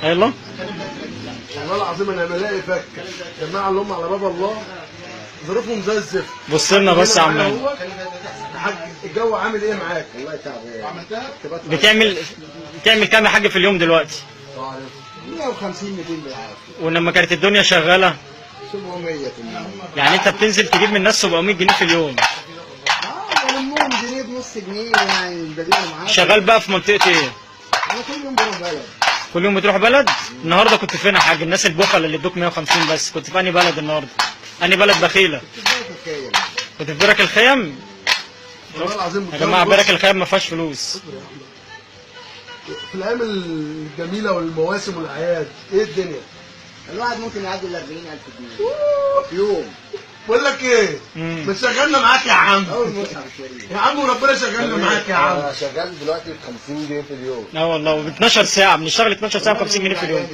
يلا. والله العظيم انا بلاقي فكه. الجماعة اللي هم على باب الله ظروفهم زي الزفت. بص لنا بس يا عم هاني. الحاج الجو عامل ايه معاك؟ والله تعبان. بتعمل كام يا حاج في اليوم دلوقتي؟ 150 200 بالعافية. ولما كانت الدنيا شغالة؟ 700 800. يعني انت بتنزل تجيب من الناس 700 جنيه في اليوم؟ اه، بلمهم جنيه بنص جنيه يعني بديهم معاك. شغال بقى في منطقة ايه؟ انا كل يوم بروح بلد. كل يوم بتروح بلد؟ النهارده كنت فين يا حاج؟ الناس البخل اللي ادوك 150 بس، كنت في انهي بلد النهارده؟ انهي بلد بخيله؟ كنت في الخير. كنت في برك الخيم؟ والله العظيم يا جماعة برك الخيم ما فيهاش فلوس. في الايام الجميلة والمواسم والاعياد ايه الدنيا؟ الواحد ممكن يعدي ال 40000 جنيه في يوم. بقول لك ايه؟ ما شغلنا معاك يا عم. اول مصحف الشريف. يا عم وربنا شغلنا معاك يا عم. انا شغال دلوقتي ب 50 جنيه في اليوم. اه والله، و 12 ساعة بنشتغل 12 ساعة ب 50 جنيه في اليوم.